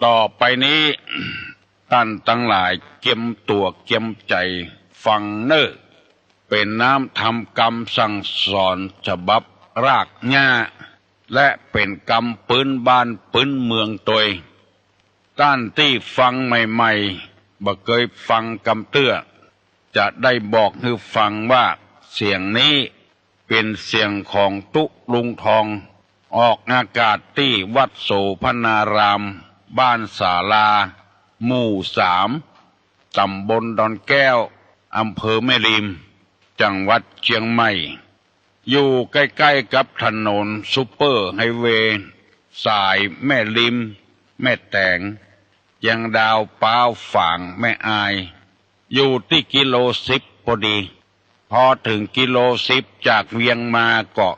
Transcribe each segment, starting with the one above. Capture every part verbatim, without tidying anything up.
ต่อไปนี้ ต้านตังหลายเจียมตั๋วเจียมใจ๋ฟังเน่อ เป๋นน้ำธรรมกำสั่งสอนฉบับรากหญ้า และเป๋นกำปื๊นบ้านปื๊นเมืองตวย ต้านตี้ฟังใหม่ๆ บ่เกยฟังกำเตื้อ จะได้บอกหื้อฟังว่าเสียงนี้เป๋นเสียงของตุ๊ลุงทอง ออกอากาศตี้วัดโสภณาราม บ้านศาลา หมู่สาม ต๋ำบลดอนแก้ว อำเภอแม่ริม จังหวัดเจียงใหม่ อยู่ใก้ๆ กับถนนซูเปอร์ไฮเวย์ สายแม่ริม แม่แต๋ง เจียงดาว ปร้าว ฝาง แม่อาย อยู่ตี้กิโลสิบพอดี พอเถิงกิโลสิบจากเวียงมาก็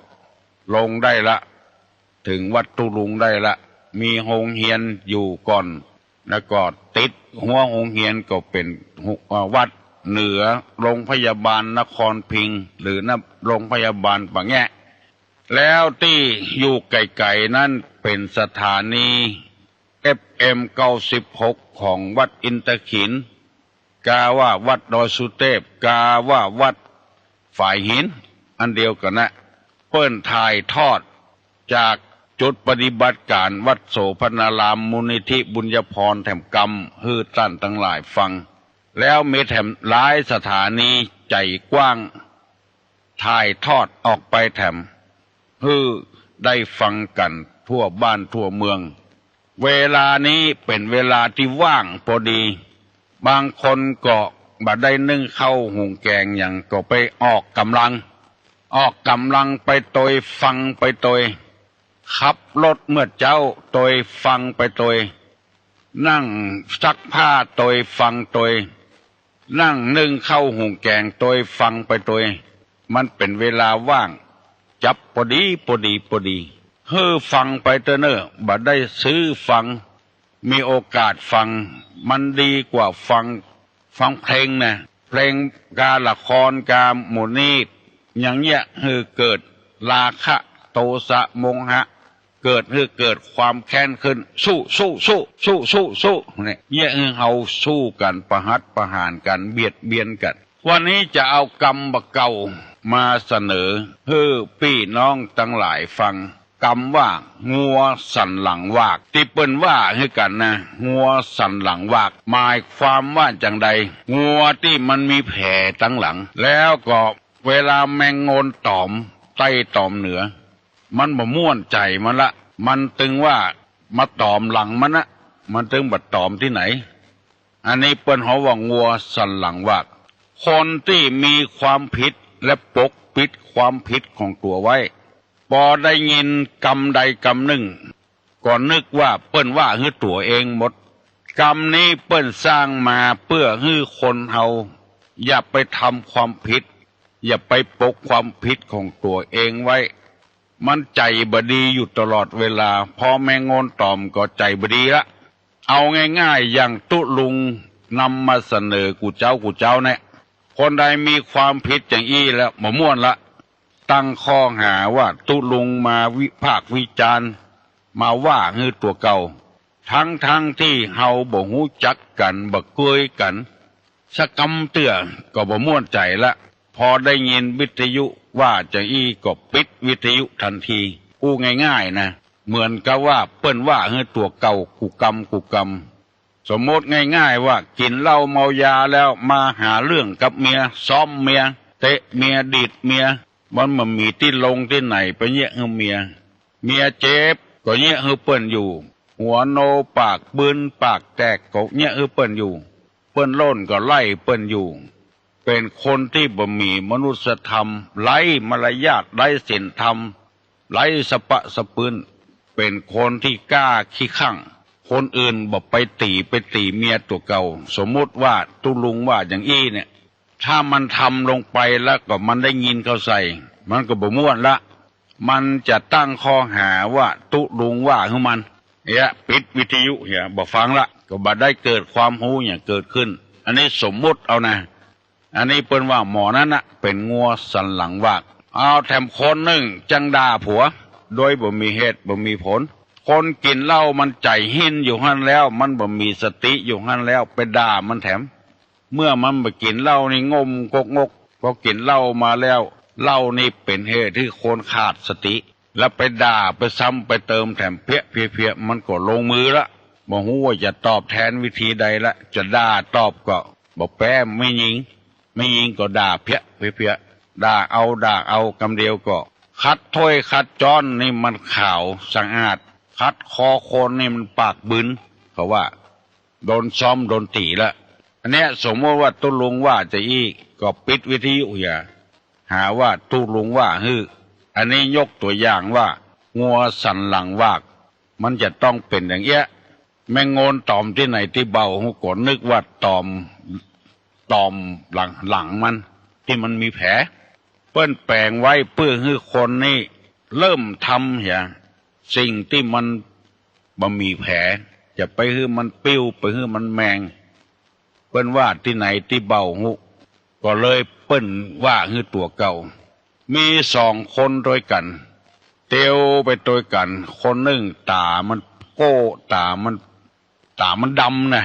ลงได้ละ เถิงวัดตุ๊ลุงได้ละ มีโฮงเฮียนอยู่ก่อน แล้วก็ติดฮั้วโฮงเฮียนก็เป๋น เอ่อ วัดเหนือโรงพยาบาลนครพิงค์ หรือนะ โรงพยาบาลป่าแงะ แล้วตี้อยู่ไก๋ๆ นั้นเป๋นสถานี เอฟเอ็ม เก้าสิบหก ของวัดอินทขิล กาว่าวัดดอยสุเทพ กาว่าวัดฝายหิน อันเดียวกั๋นนะ เปิ้นถ่ายทอดจากจุดปฏิบัติก๋านวัดโสภณาราม มูลนิธิบุญญพรแถมกำหื้อต้านตังหลายฟัง แล้วมีแถมหลายสถานีใจ๋กว้าง ถ่ายทอดออกไปแถม หื้อได้ฟังกั๋นทั่วบ้านทั่วเมือง เวลานี้เป๋นเวลาตี้ว่างพอดี บางคนก็บ่ได้นึ่งข้าวหุงแกงหยัง ก็ไปออกก๋ำลัง ออกก๋ำลังไปตวย ฟังไปตวย ขับรถเมื่อเจ๊าตวย ฟังไปตวย นั่งซักผ้าตวย ฟังตวย นั่งนึ่งข้าวหุงแกงตวย ฟังไปตวย มันเป๋นเวลาว่าง จับพอดี พอดี พอดี หื้อฟังไปเต๊อะเน่อ บ่ได้ซื้อฟัง มีโอกาสฟัง มันดีกว่าฟัง ฟังเพลงนะ เพลงกาละครกาหมู่นี้ ยังเยียะหื้อเกิดราคะ โทสะ โมหะ เกิดหื้อเกิดความแค้นขึ้น สู้ สู้ สู้ สู้ สู้ สู้ เนี่ย เยียะหื้อเฮาสู้กั๋น ประหัตประหารกั๋น เบียดเบียนกั๋น วันนี้จะเอากำบ่าเก่ามาเสนอ หื้อปี้น้องตังหลายฟัง กำว่างัวสันหลังวาก ตี้เปิ้นว่าหื้อกั๋นนะ งัวสันหลังวาก หมายความว่าจั่งใด งัวตี้มันมีแผลตังหลัง แล้วก็เวลาแมงงนต๋อมใต้ต๋อมเหนือ มันบ่ม่วนใจ๋มันละ มันตึงว่ามาต๋อมหลังมันนะ มันตึงบ่ต๋อมตี้ไหน อันนี้เปิ้นฮ้องว่างัวสันหลังวาก คนตี้มีความผิดและปกปิดความผิดของตั๋วไว้ ปอได้ยินกำใดกำนึ่ง ก็นึกว่าเปิ้นว่าหื้อตั๋วเองหมด กำนี้เปิ้นสร้างมาเปื้อหื้อคนเฮา อย่าไปทำความผิด อย่าไปปกความผิดของตั๋วเองไว้ มันใจ๋บ่ดีอยู่ตลอดเวลา พอแมงงนต๋อมก็ใจ๋บ่ดีละ เอาง่ายๆ อย่างตุ๊ลุงนำมาเสนอกู้เจ๊ากู้เจ๊าเนี่ย คนใดมีความผิดอย่างอี้แล้วบ่ม่วนละ ตั้งข้อหาว่าตุ๊ลุงมาวิพากษ์วิจารณ์ มาว่าหื้อตั๋วเก่า ทั้งๆ ตี้เฮาบ่ฮู้จักกั๋น บ่เกยกั๋น สักกำเตื้อก็บ่ม่วนใจ๋ละ พอได้ยินวิทยุว่าจะอี้ก็ปิดวิทยุทันที อู้ง่ายๆ นะ เหมือนกับว่าเปิ้นว่าหื้อตั๋วเก่ากู้กำกู้กำ สมมติง่ายๆ ว่ากิ๋นเหล้าเมายาแล้วมาหาเรื่องกับเมีย ซ้อมเมีย เตะเมีย ดีดเมีย มันบ่มีตี้ลงตี้ไหน ไปเยียะหื้อเมีย เมียเจ็บก็เยียะหื้อเปิ้นอยู่ หัวโนปากปืนปากแตกก็เยียะหื้อเปิ้นอยู่ เปิ้นโล่นก็ไล่เปิ้นอยู่ เป๋นคนตี้บ่มีมนุษยธรรม ไร้มารยาท ไร้ศีลธรรม ไร้สะปะสะปื้น เป๋นคนตี้กล้าขี้ขั่ง คนอื่นบ่ไปตี๋ ไปตี๋เมียตั๋วเก่า สมมุติว่าตุ๊ลุงว่าอย่างอี้เนี่ย ถ้ามันทำลงไปแล้วก็มันได้ยินเข้าใส่ มันก็บ่ม่วนละ มันจะตั้งข้อหาว่าตุ๊ลุงว่าหื้อมัน เหีย ปิดวิทยุเหีย บ่ฟังละ ก็บ่ได้เกิดความฮู้หยังเกิดขึ้น อันนี้สมมุติเอานะ อันนี้เปิ้นว่าหมอนั้นนะเป๋นงัวสันหลังวาก เอาแถมคนนึ่งจั้งด่าผัว โดยบ่มีเหตุบ่มีผล คนกิ๋นเหล้ามันใจ๋หิ้นอยู่หั้นแล้ว มันบ่มีสติอยู่หั้นแล้ว ไปด่ามันแถม เมื่อมันบ่กิ๋นเหล้านี่ง่มกกงก พอกิ๋นเหล้ามาแล้ว เหล้านี่เป๋นเหตุหื้อคนขาดสติ แล้วไปด่าไปซ้ำไปเติมแถมเปียะเปียะ มันก็ลงมือละ บ่ฮู้ว่าจะตอบแทนวิธีใดละ จะด่าตอบก็บ่แป๊แม่ญิง แม่ญิงก็ด่าเปียะเปียะ ด่าเอาด่าเอากำเดียวก็ ขัดถ้วยขัดจ๊อนนี่มันขาวสะอาด ขัดคอคนนี่มันปากบึน เขาว่า โดนซ้อมโดนตี๋ละ อันเนี้ยสมมติว่าตุ๊ลุงว่าจะอี้ ก็ปิดวิทยุเหีย หาว่าตุ๊ลุงว่าหื้อ อันนี้ยกตั๋วอย่างว่า งัวสันหลังหวาก มันจะต้องเป๋นอย่างเอี้ย แม่งโงนต๋อมตี้ไหนตี้เบาฮู้ ก็นึกว่าต๋อม ต๋อมหลัง หลังมัน ตี้มันมีแผล เปิ้นแป๋งไว้เปื้อหื้อคนนี่เริ่มทำเหีย สิ่งตี้มันบ่มีแผล จะไปหื้อมันปิ้ว ไปหื้อมันแมง เปิ้นว่าตี้ไหนตี้เบาฮู้ ก็เลยเปิ้นว่าหื้อตั๋วเก่า มีสองคนตวยกั๋น เตียวไปตวยกั๋น คนนึ่งต๋ามันโก้ ต๋ามัน ต๋ามันดำนะ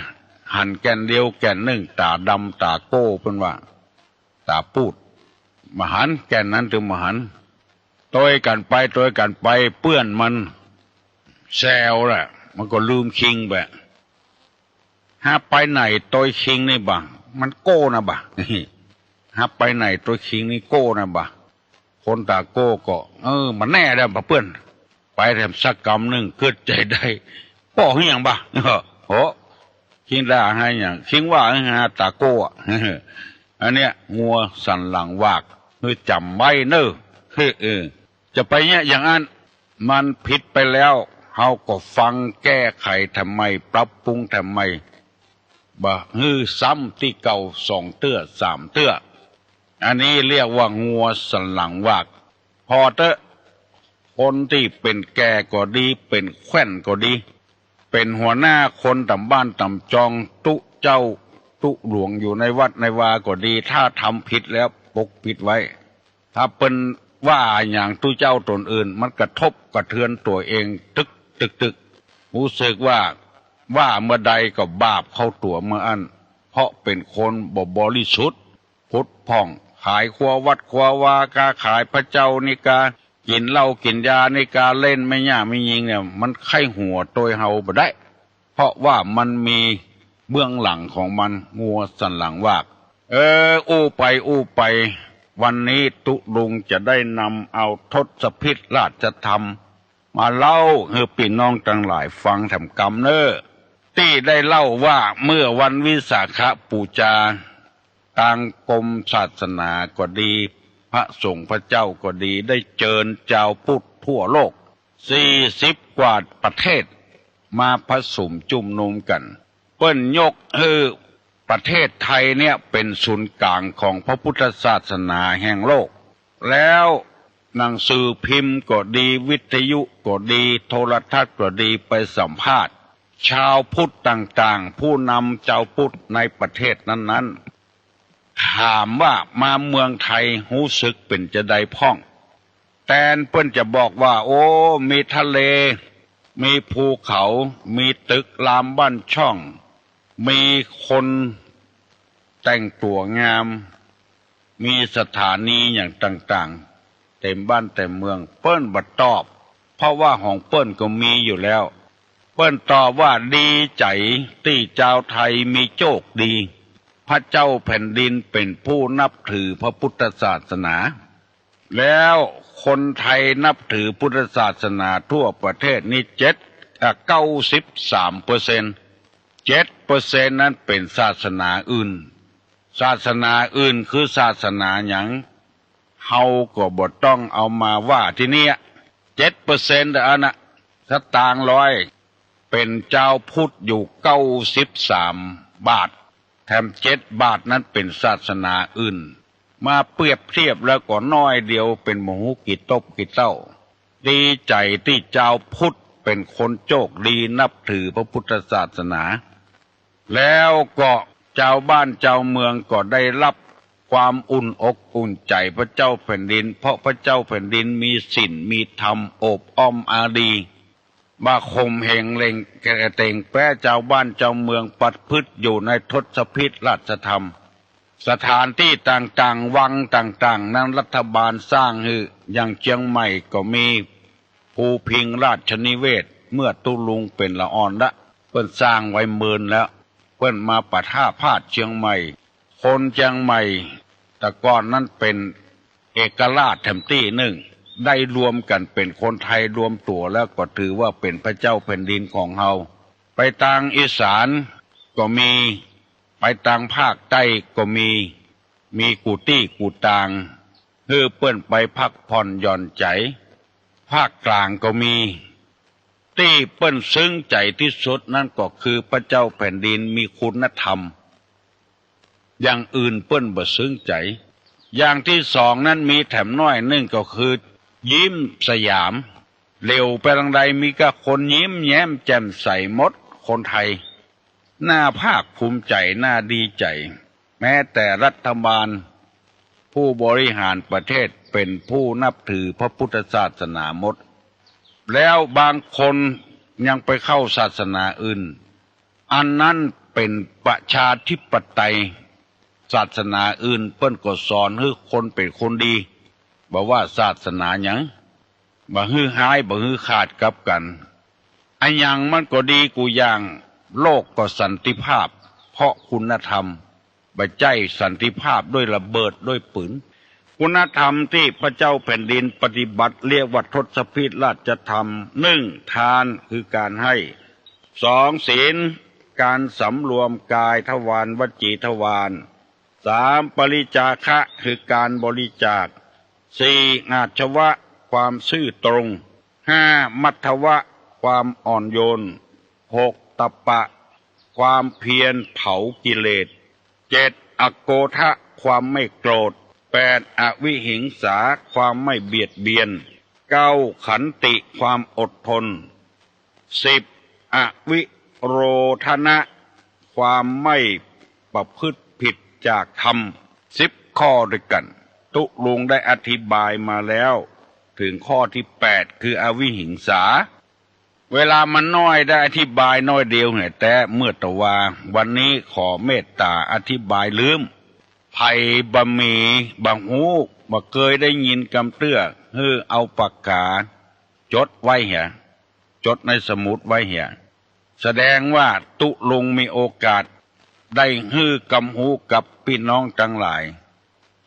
หันแก่นเดียวแก่นนึ่ง ต๋าดำต๋าโก้ เปิ้นว่า ต๋าปูด บ่หัน แก่นนั้นตึงบ่หัน ตวยกั๋นไปตวยกั๋นไป เปื้อนมันแซวแหละ มันก็ลืมคิงไป หาไปไหนตวยคิงนี่บ่ะ มันโก้นะบ่ะ หาไปไหนตวยคิงนี่โก้นะบ่ะ คนต๋าโก้ก็ เออ มันแน่แล้วบ่ะเปื้อน ไปแถมสักกำนึ่ง กึ๊ดใจ๋ได้ ป้อหื้อหยังบ่ะ โห คิงด่าหื้อหยัง คิงว่าหื้อหาต๋าโก้อะ อันเนี้ย งัวสันหลังหวาก หื้อจ๋ำไว้เน่อ เฮ้อ เออ จะไปเยียะอย่างอั้น มันผิดไปแล้ว เฮาก็ฟังแก้ไขแถมใหม่ ปรับปรุงแถมใหม่ บ่หื้อซ้ำตี้เก่าสองเตื้อสามเตื้อ อันนี้เรียกว่างัวสันหลังหวาก ผ่อเต๊อะ คนตี้เป๋นแก่ก็ดี เป๋นแคว่นก็ดี เป๋นหัวหน้าคนต๋ามบ้านต๋ามจอง ตุ๊เจ้าตุ๊หลวงอยู่ในวัดในวาก็ดี ถ้าทำผิดแล้วปกปิดไว้ ถ้าเปิ้นว่าหยังตุ๊เจ้าต๋นอื่น มันกระทบกระเทือนตั๋วเองตึกตึกตึก ฮู้สึกว่า ว่าเมื่อใดก็บาปเข้าตั๋วเมื่ออั้น เพราะเป๋นคนบ่บริสุทธิ์ ผุดผ่อง ขายครัววัดครัววา ก๊าขายพระเจ้านี่กา กิ๋นเหล้ากิ๋นยานี่กา เล่นแม่หญ้าแม่ญิงเนี่ย มันใค่หัวตวยเฮาบ่ได้ เพราะว่ามันมีเบื้องหลังของมัน งัวสันหลังหวาก เออ อู้ไปอู้ไป วันนี้ตุ๊ลุงจะได้นำเอาทศพิธราชธรรม มาเล่าหื้อปี้น้องตังหลายฟังแถมกำเน่อ ตี้ได้เล่าว่าเมื่อวันวิสาขบูชา ตางกรมศาสนาก็ดี พระสงฆ์พระเจ้าก็ดี ได้เจิญจาวพุทธทั่วโลก สี่สิบกว่าประเทศ มาผสมจุมนุมกั๋น เปิ้นยกหื้อประเทศไทยเนี่ยเป๋นศูนย์ก๋างของพระพุทธศาสนาแห่งโลก แล้วหนังสือพิมพ์ก็ดี วิทยุก็ดี โทรทัศน์ก็ดี ไปสัมภาษณ์ ชาวพุทธต่างๆ ผู้นำจาวพุทธในประเทศนั้นๆ ถามว่ามาเมืองไทยฮู้สึกเป๋นจาใดพ่อง แตนเปิ้นจะบอกว่า โอ้ มีทะเล มีภูเขา มีตึกรามบ้านช่อง มีคนแต่งตั๋วงาม มีสถานีอย่างต่างๆ เต็มบ้านเต็มเมือง เปิ้นบ่ตอบ เพราะว่าของเปิ้นก็มีอยู่แล้ว เปิ้นตอบว่า ดีใจ๋ตี้จาวไทยมีโจคดี พระเจ้าแผ่นดินเป๋นผู้นับถือพระพุทธศาสนา แล้วคนไทยนับถือพุทธศาสนาทั่วประเทศนี้เจ็ด อ่ะ เก้าสิบสามเปอร์เซ็นต์ เจ็ดเปอร์เซ็นต์นั้นเป๋นศาสนาอื่น ศาสนาอื่นคือศาสนาหยัง เฮาก็บ่ต้องเอามาว่าตี้เนี่ย เจ็ดเปอร์เซ็นต์ อันน่ะ สตางค์ร้อย เป๋นจาวพุทธอยู่เก้าสิบสามบาท แถมเจ็ดบาทนั้นเป๋นศาสนาอื่น มาเปรียบเทียบแล้วก็น้อยเดียว เป๋นบ่ฮู้กี่ตบกี่เต้า ดีใจ๋ตี้จาวพุทธเป๋นคนโจคดีนับถือพระพุทธศาสนา แล้วก็จาวบ้านจาวเมืองก็ได้รับความอุ่นอกอุ่นใจ๋พระเจ้าแผ่นดิน เพราะพระเจ้าแผ่นดินมีศีลมีธรรมโอบอ้อมอารี บ่าข่มเหงเล็งแก่เต็งแป๊จาวบ้านจาวเมืองประพฤติอยู่ในทศพิธราชธรรม สถานตี้ต่างๆ วังต่างๆ นั้นรัฐบาลสร้างหื้อ อย่างเจียงใหม่ก็มีภูพิงค์ราชนิเวศน์ เมื่อตุ๊ลุงเป๋นละอ่อนละ เปิ้นสร้างไว้เมินแล้ว เปิ้นมาประทาพาทย์เจียงใหม่ คนเจียงใหม่แต่ก่อนนั้นเป๋นเอกราชแถมตี้นึ่ง ได้รวมกั๋นเป๋นคนไทยรวมตั๋วแล้วก็ถือว่าเป๋นพระเจ้าแผ่นดินของเฮา ไปตางอีสานก็มี ไปตางภาคใต้ก็มี มีกู้ตี้กู้ตาง หื้อเปิ้นไปพักผ่อนหย่อนใจ๋ ภาคกลางก็มี ตี้เปิ้นซึ้งใจ๋ตี้สุดนั้นก็คือพระเจ้าแผ่นดินมีคุณธรรม อย่างอื่นเปิ้นบ่ซึ้งใจ๋ อย่างตี้สองนั้นมีแถมน้อยนึ่งก็คือยิ้มสยาม เหลียวไปตางใดมีก้าคนยิ้มแย้มแจ่มใสหมด คนไทย น่าภาคภูมิใจ๋ น่าดีใจ๋ แม้แต่รัฐบาล ผู้บริหารประเทศเป๋นผู้นับถือพระพุทธศาสนาหมด แล้วบางคนยังไปเข้าศาสนาอื่น อันนั้นเป๋นประชาธิปไตย ศาสนาอื่นเปิ้นก็สอนหื้อคนเป๋นคนดี บ่ว่าศาสนาหยัง บ่หื้อฮ้าย บ่หื้อขาดกับกั๋น อะหยังมันก็ดีกู้อย่าง โลกก็สันติภาพ เพราะคุณธรรม บ่ใจ้สันติภาพด้วยระเบิดด้วยปืน คุณธรรมตี้พระเจ้าแผ่นดินปฏิบัติเรียกว่าทศพิธราชธรรม นึ่ง ทาน คือก๋านให้ สอง ศีล ก๋านสำรวมกายทวารวจีทวาร สาม ปริจาคะ คือก๋านบริจาค สี่ อาชวะ ความซื่อตรง ห้า มัทวะ ความอ่อนโยน หก ตปะ ความเพียรเผากิเลส เจ็ด อโกธะ ความไม่โกรธ แปด อวิหิงสา ความไม่เบียดเบียน เก้า ขันติ ความอดทน สิบ อวิโรธนะ ความไม่ประพฤติผิดจากธรรม สิบ ข้อด้วยกั๋น ตุ๊ลุงได้อธิบายมาแล้ว เถิงข้อตี้แปด คืออวิหิงสา เวลามันน้อยได้อธิบายน้อยเดียวแหม แต่เมื่อตะวา วันนี้ขอเมตต๋าอธิบายลืม ใผบ่มี บ่ฮู้ บ่เกยได้ยินกำเตื้อ หื้อเอาปากก๋าจ๋ดไว้เหีย จ๋ดในสมุดไว้เหีย แสดงว่าตุ๊ลุงมีโอกาสได้หื้อกำฮู้กับปี้น้องตังหลาย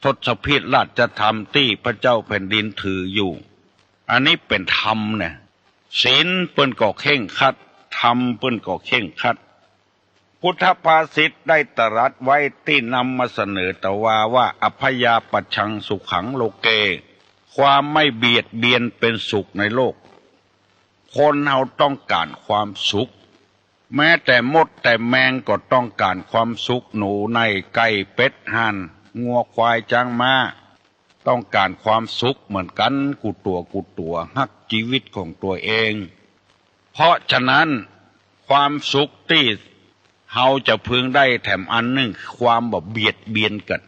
ทศพิธราชธรรมตี้พระเจ้าแผ่นดินถืออยู่ อันนี้เป๋นธรรมเนี่ย ศีลเปิ้นก็เคร่งครัด ธรรมเปิ้นก็เคร่งครัด พุทธภาษิตได้ตรัสไว้ตี้นำมาเสนอตะวาว่า อัพพยาปัชชังสุขังโลเก ความไม่เบียดเบียนเป๋นสุขในโลก คนเฮาต้องก๋านความสุข แม้แต่มดแต่แมงก็ต้องก๋านความสุข หนูไน่ไก่เป็ดห่าน งัวควายจ๊างม้า ต้องก๋านความสุขเหมือนกั๋นกู้ตั๋วกู้ตั๋ว ฮักจีวิตของตั๋วเอง เพราะฉะนั้นความสุขตี้เฮาจะพึงได้แถมอันนึ่ง ความบ่เบียดเบียนกั๋น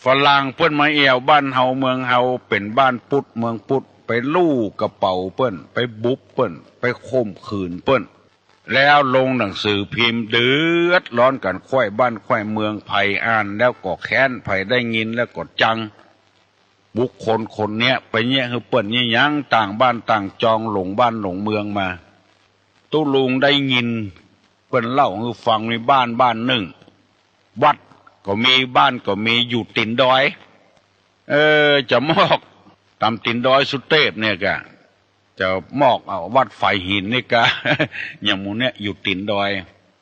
ฝรั่งเปิ้นมาแอ่วบ้านเฮาเมืองเฮา เป๋นบ้านพุทธเมืองพุทธ ไปลู่กระเป๋าเปิ้น ไปบุบเปิ้น ไปข่มขืนเปิ้น แล้วลงหนังสือพิมพ์ เดือดร้อนกั๋น คว่ายบ้านคว่ายเมือง ใผอ่านแล้วก็แค้น ใผได้ยินแล้วก็จัง บุคคลคนเนี้ยไปเยียะหื้อเปิ้นเยียะหยัง ต่างบ้านต่างจอง หลงบ้านหลงเมืองมา ตุ๊ลุงได้ยินเปิ้นเล่าหื้อฟัง มีบ้านบ้านนึ่ง วัดก็มี บ้านก็มี อยู่ตี๋นดอย เออ จะมอกต๋ามตี๋นดอยสุเตพเนี่ยกะ จะมอก เอ่อ วัดฝายหินนี่กะ อย่างหมู่เนี้ยอยู่ตี๋นดอย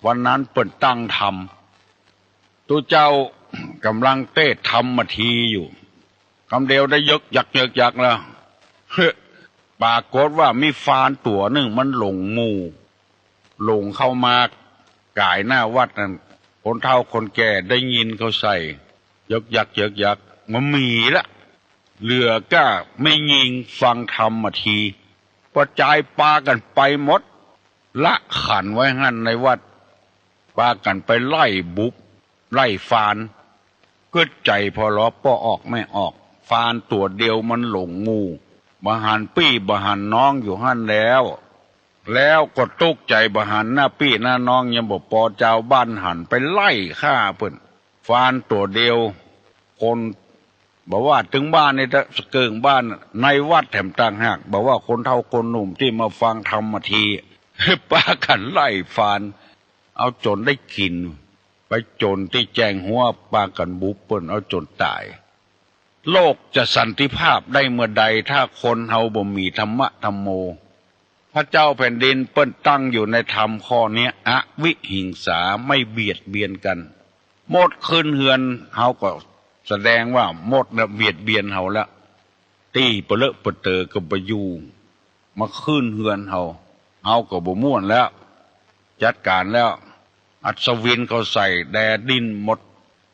วันนั้นเปิ้นตั้งธรรม ตุ๊เจ้าก่ำลังเตสน์ธรรมมาทีอยู่ กำเดียวได้เยิกยักเยิกยักแล้ว ปรากฏว่ามีฟานตั๋วนึ่งมันหลงหมู่ หลงเข้ามาก๋ายหน้าวัดนั่น คนเฒ่าคนแก่ได้ยินเขาใส่ เยิกยักเยิกยัก บ่มีละ เหลือก้าแม่ญิงฟังธรรมมาที ป้อจายปากั๋นไปหมด ละขันไว้หั้นในวัด ปากั๋นไปไล่บุบ ไล่ฟาน กึ๊ดใจ๋ผ่อลอป้อออกแม่ออก ฟานตั๋วเดียวมันหลงหมู่ บ่หันปี้บ่หันน้องอยู่หั้นแล้ว แล้วก็ตุ๊กใจ๋บ่หันหน้าปี้หน้าน้อง ยังบ่ปอ จาวบ้านหันไปไล่ฆ่าเปิ้น ฟานตั๋วเดียว คน บ่ว่าตึงบ้านนี่เต๊อะ สะเกิ่งบ้าน ในวัดแถมต่างหาก บ่ว่าคนเฒ่าคนหนุ่มตี้มาฟังธรรมที ปากั๋นไล่ฟาน เอาจ๋นได้กิ๋น ไปจ๋นตี้แจ้งฮัว ปากั๋นบุบเปิ้น เอาจ๋นต๋าย โลกจะสันติภาพได้เมื่อใด ถ้าคนเฮาบ่มีธรรมะธัมโม พระเจ้าแผ่นดินเปิ้นตั้งอยู่ในธรรมข้อเนี้ย อวิหิงสา ไม่เบียดเบียนกั๋น มดขึ้นเฮือนเฮาก็แสดงว่ามดน่ะเบียดเบียนเฮาแล้ว ตี้ปะเลอะปะเต๋อก็บ่อยู่ มาขึ้นเฮือนเฮา เฮาก็บ่ม่วนแล้ว จัดก๋านแล้ว อัศวินเข้าใส่แดดิ้นหมด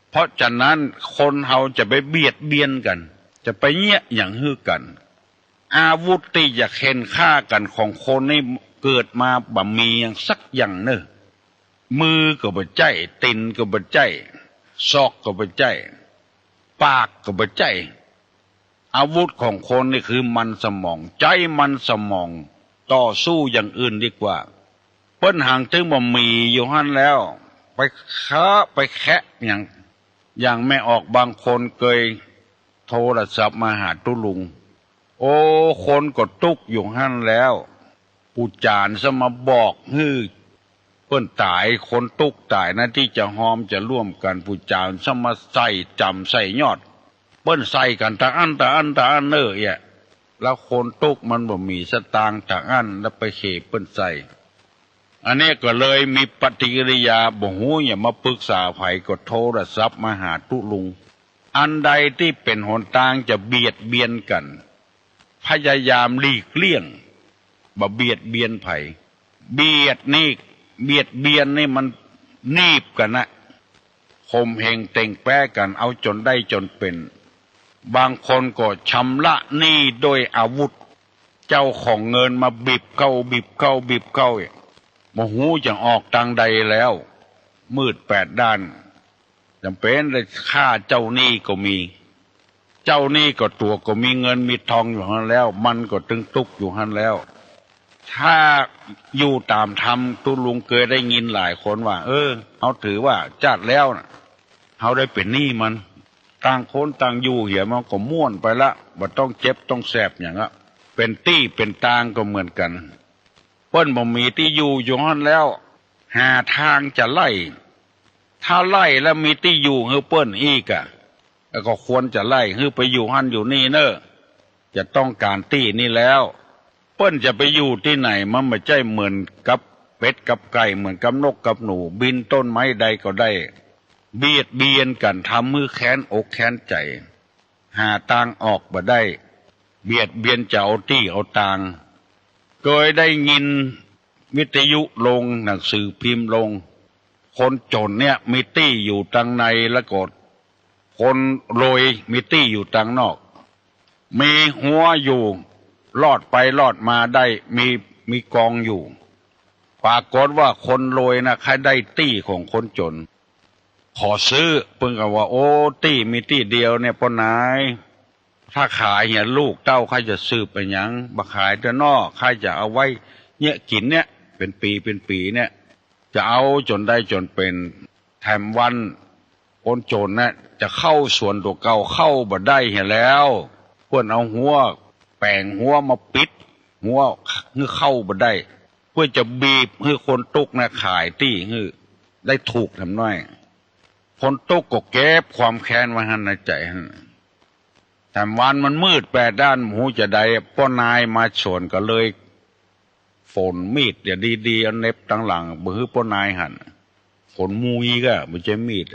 เพราะฉะนั้นคนเฮาจะไปเบียดเบียนกั๋น จะไปเยียะหยังหื้อกั๋น อาวุธตี้จะเข่นฆ่ากั๋นของคนนี่เกิดมาบ่มีหยังสักอย่างเน่อ มือก็บ่ใจ้ ตี๋นก็บ่ใจ้ ศอกก็บ่ใจ้ ปากก็บ่ใจ้ อาวุธของคนนี่คือมันสมอง ใจ๊มันสมอง ต่อสู้อย่างอื่นดีกว่า เปิ้นหางตึงบ่มีอยู่หั้นแล้ว ไปคะไปแคะหยัง อย่างแม่ออกบางคนเกยโทรศัพท์มาหาตุ๊ลุง โอ้ คนก็ตุ๊กอยู่หั้นแล้ว ปู่จ๋ารย์ซ้ำมาบอกหื้อเปิ้นต๋าย คนตุ๊กต๋ายนะ ตี้จะฮอมจะร่วมกั๋น ปู่จ๋ารย์ซ้ำมาใส่จ๋ำใส่ยอด เปิ้นใส่กั๋นตะอั้นตะอั้นตะอั้นเน่อเอี้ย แล้วคนตุ๊กมันบ่มีสตางค์ตะอั้น แล้วไปเขเปิ้นใส่ อันนี้ก็เลยมีปฏิกิริยาบ่ฮู้หยัง มาปึกษาใผก็โทรศัพท์มาหาตุ๊ลุง อันใดตี้เป๋นหนตางจะเบียดเบียนกั๋น พยายามหลีกเลี่ยง บ่เบียดเบียนใผ เบียดนี่ เบียดเบียนนี่มันหนีบกั๋นนะ ข่มเหงเต่งแป๊กั๋น เอาจ๋นได้จ๋นเป๋น บางคนก็ชำระหนี้ด้วยอาวุธ เจ้าของเงินมาบีบเข้า บีบเข้า บีบเข้า บ่ฮู้จะออกตางใดแล้ว มืดแปดด้าน จ๋ำเป๋นได้ฆ่าเจ้าหนี้ก็มี เจ้าหนี้ก็ตั๋วก็มีเงินมีทองอยู่หั้นแล้ว มันก็ตึงตุ๊กอยู่หั้นแล้ว ถ้าอยู่ต๋ามธรรม ตุ๊ลุงเกยได้ยินหลายคนว่า เออ เฮาถือว่าจาติแล้วน่ะ เฮาได้เป๋นหนี้มัน ต่างคนต่างอยู่เหีย มันก็ม่วนไปละ บ่ต้องเจ็บต้องแสบหยังอะ เป๋นตี้เป๋นตางก็เหมือนกั๋น เปิ้นบ่มีตี้อยู่อยู่หั้นแล้ว หาตางจะไล่ ถ้าไล่แล้วมีตี้อยู่หื้อเปิ้นอีกอะ แล้วก็ควรจะไล่หื้อไปอยู่หั้นอยู่นี่เน่อ จะต้องก๋านตี้นี่แล้ว เปิ้นจะไปอยู่ตี้ไหน มันบ่ใจ้เหมือนกับเป็ดกับไก่ เหมือนกับนกกับหนู บินต้นไม้ใดก็ได้ เบียดเบียนกั๋น ทำหื้อแค้นอกแค้นใจ๋ หาตางออกบ่ได้ เบียดเบียนจะเอาตี้เอาตาง เกยได้ยินวิทยุลง หนังสือพิมพ์ลง คนจ๋นเนี่ยมีตี้อยู่ตางใน แล้วก็คนรวยมีตี้อยู่ตางนอก มีฮั้วอยู่ ลอดไปลอดมาได้ มี มีกองอยู่ ปรากฏว่าคนรวยนะ ใค่ได้ตี้ของคนจ๋น ขอซื้อ เปิ้นก็ว่า โอ้ ตี้มีตี้เดียวเนี่ยป้อนาย ถ้าขายเนี่ยลูกเต้าใค่จะสืบไปหยัง บ่ขายเต๊อะน้อ ใค่จะเอาไว้เนี่ยกิ๋นเนี่ย เป๋นปี๋เป๋นปี๋เนี่ย จะเอาจ๋นได้จ๋นเป๋น แถมวันคนจ๋นน่ะจะเข้าสวนตั๋วเก่าเข้าบ่ได้เหียแล้ว เปิ้นเอาฮั้วแป๋งฮั้วมาปิด ฮั้วหื้อเข้าบ่ได้ เปื้อจะบีบหื้อคนตุ๊กน่ะขายตี้หื้อได้ถูกแถมน้อย คนตุ๊กก็เก็บความแค้นไว้หั้นในใจ๋หั้น แถมวันมันมืดแปดด้าน บ่ฮู้จะใด ป้อนายมาสวนก็เลย ฝนมีดเดี๋ยวดีๆ เอาเหน็บตังหลัง บ่หื้อป้อนายหัน ฝนมุยก็บ่ใจ้มีด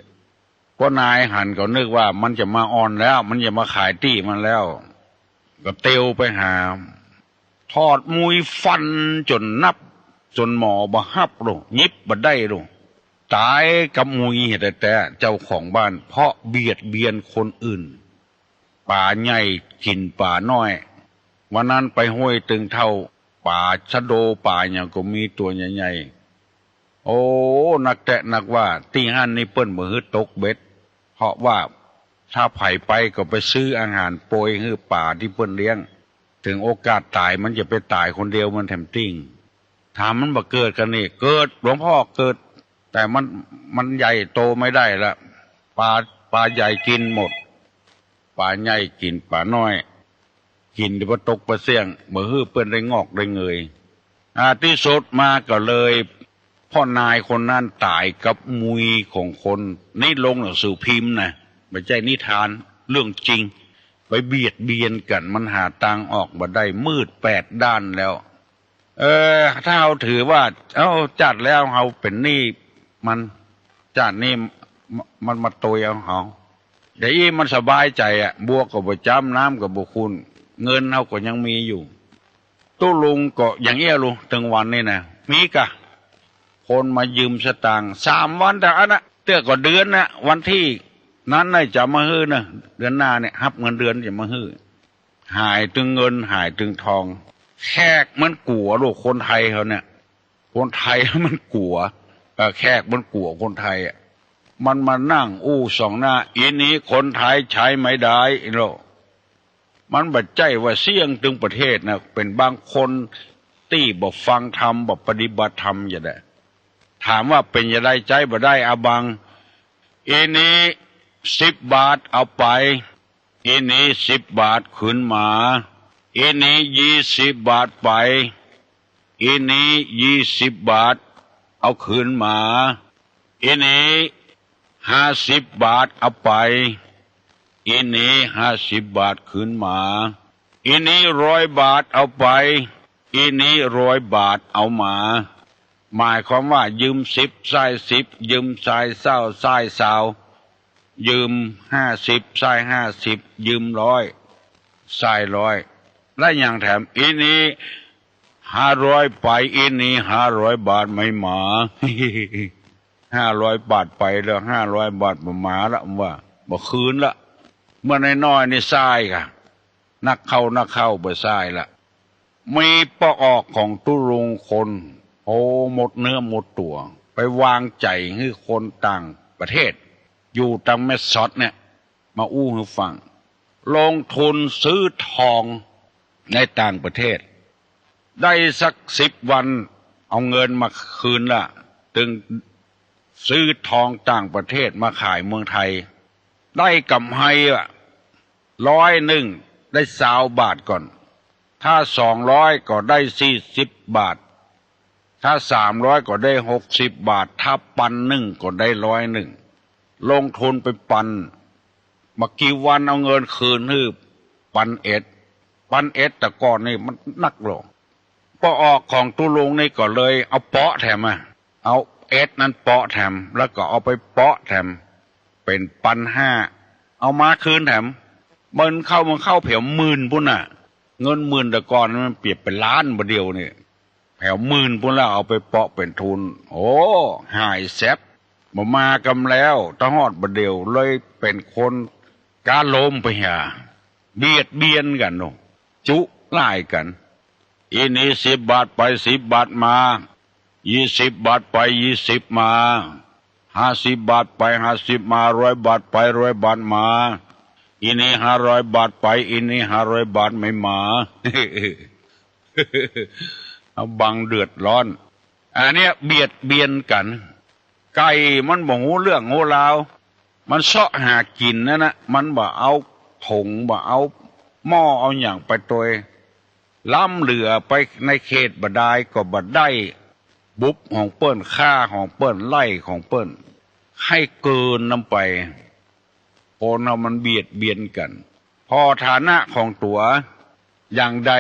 ป้อนายหันก็นึกว่ามันจะมาอ่อนแล้ว มันจะมาขายตี้มันแล้ว ก็เตียวไปหา ถอดมุยฟันจ๋นนับ จ๋นหมอบ่ฮับลูก หยิบบ่ได้ลูก ต๋ายกับมุยแต๊ๆ เจ้าของบ้าน เพราะเบียดเบียนคนอื่น ป๋าใหญ่กิ๋นป๋าน้อย วันนั้นไปห้วยตึงเฒ่า ป๋าชะโดป๋าหยังก็มีตั๋วใหญ่ๆ โอ้ นักแต๊นักว่า ตี้หั้นนี่เปิ้นบ่หื้อตกเบ็ด เพราะว่าถ้าใผไปก็ไปซื้ออาหารโปยหื้อป๋าตี้เปิ้นเลี้ยง เถิงโอกาสต๋ายมันจะไปต๋ายคนเดียวมันแถมตี้ ถามมันบ่เกิดกั๋นนี่ เกิด หลวงพ่อเกิด แต่มัน มันใหญ่โตไม่ได้ละ ป๋า ป๋าใหญ่กิ๋นหมด ป๋าใหญ่กิ๋นป๋าน้อย กิ๋นแต่ปลาตกปลาเสี้ยง บ่หื้อเปิ้นได้งอกได้เงย อ่า ตี้สุดมาก็เลย พ่อนายคนนั้นต๋ายกับมุยของคน นี่ลงหนังสือพิมพ์นะ บ่ใจ้นิทาน เรื่องจริง ไปเบียดเบียนกั๋น มันหาตางออกบ่ได้ มืดแปดด้านแล้ว เออ ถ้าเฮาถือว่า เอ้า จาติแล้วเฮาเป๋นหนี้มัน จาตินี้ม- มันมาตวยเอาเฮา แต่อี้มันสบายใจ๋อะ บัวก็บ่จ้ำ น้ำก็บ่ขุ่น เงินเฮาก็ยังมีอยู่ ตุ๊ลุงก็ยังเอี้ยลู เถิงวันนี้นะ มีก่ะ คนมายืมสตางค์ สามวันแต่อันนะ เตื้อก็เดือนนะ วันตี้นั้นน่ะจะมาหื้อนะ เดือนหน้าเนี่ย ฮับเงินเดือนจะมาหื้อ หายตึงเงิน หายตึงทอง แขกมันกั๋วลูก คนไทยเฮาเนี่ย คนไทยมันกั๋ว เอ่อ แขกมันกั๋วคนไทยอะ มันมานั่งอู้ส่องหน้า อีนี้คนไทยใช้ไม่ได้ อีโล มันบ่ใจ้ว่าเสี้ยงตึงประเทศนะ เป๋นบางคนตี้บ่ฟังธรรม บ่ปฏิบัติธรรมจะได้ ถามว่าเป๋นจะได้ ใจ๊บ่ได้ อะบัง อีนี้สิบบาท เอาไป อีนี้สิบบาท คืนมา อีนี้ยี่สิบบาท ไป อีนี้ยี่สิบบาท เอาคืนมา อีนี้ห้าสิบบาท เอาไป อีนี้ห้าสิบบาท คืนมา อีนี้ร้อยบาท เอาไป อีนี้ร้อยบาท เอามา หมายความว่ายืมสิบ ใส้สิบ ยืมใส้เศร้า ใส้ซาว ยืมห้าสิบ ใส้ห้าสิบ ยืมร้อย ใส้ร้อย ได้หยังแถม อีนี้ห้าร้อย ไป อีนี้ห้าร้อยบาทไม่มา ห้าร้อยบาทไปแล้ว ห้าร้อยบาทบ่มาละ ว่าบ่คืนละ เมื่อน้อยๆ นี่ใส้ก่ะ นักเข้า นักเข้า บ่ใส้ละ มีป้อออกของตุ๊ลุงคน โอ้ หมดเนื้อหมดตั๋ว ไปวางใจ๋หื้อคนต่างประเทศ อยู่ตางแม่สอดเนี่ย มาอู้หื้อฟัง ลงทุนซื้อทองในต่างประเทศ ได้สักสิบวัน เอาเงินมาคืนละ ตึงซื้อทองต่างประเทศมาขายเมืองไทย ได้ก๋ำไรอะ ร้อยนึ่ง ได้ซาวบาทก่อน ถ้าสองร้อยก็ได้สี่สิบบาท ถ้าสามร้อยก็ได้หกสิบบาท ถ้าปันนึ่งก็ได้ร้อยนึ่ง ลงทุนไปปัน บ่กี่วันเอาเงินคืนหื้อ ปันเอ็ด ปันเอ็ด แต่ก่อนนี่มันนักหลวง ป้อออกของตุ๊ลุงนี่ก็เลยเอาเปาะแถมอะ เอาเอ็ดนั้นเปาะแถม แล้วก็เอาไปเปาะแถม เป๋นปันห้า เอามาคืนแถม มันเข้า มันเข้าแผวหมื่นปู้นน่ะ เงินหมื่นแต่ก่อนมันเปรียบเป๋นล้านบ่าเดี่ยวนี่ แผวหมื่นปู้นแล้ว เอาไปเปาะเป๋นทุน โอ้ หายแซบ บ่มากำแล้ว ตะฮอดบ่าเดี่ยว เลยเป๋นคนก๊าโลมไปหา เบียดเบียนกั๋นโน่ จุล่ายกั๋น อีนี้สิบบาทไป สิบบาทมา ยี่สิบบาทไป ยี่สิบมา ห้าสิบบาทไป ห้าสิบมา ร้อยบาทไป ร้อยบาทมา อีนี้ห้าร้อยบาทไป อีนี้ห้าร้อยบาทไม่มา เอาบังเดือดร้อน อันเนี้ยเบียดเบียนกั๋น ไก่มันบ่ฮู้เรื่องฮู้ราว มันเซาะหากิ๋นนั่นนะ มันบ่เอาถุง บ่เอาหม้อ เอาหยังไปตวย ล้ำเหลือไปในเขตบ่ดายก็บ่ได้ บุบของเปิ้น ค่าของเปิ้น ไฮ่ของเปิ้น หื้อเกินนำไป คนเฮามันเบียดเบียนกั๋น ผ่อฐานะของตั๋วอย่างใด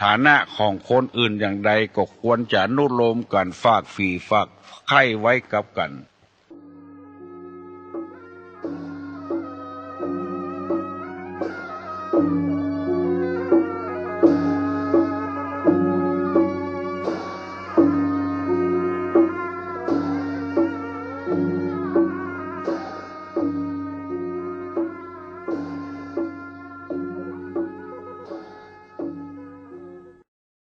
ฐานะของคนอื่นอย่างใด ก็ควรจะอนุโลมกั๋น ฝากฝี่ฝากไข้ไว้กับกั๋น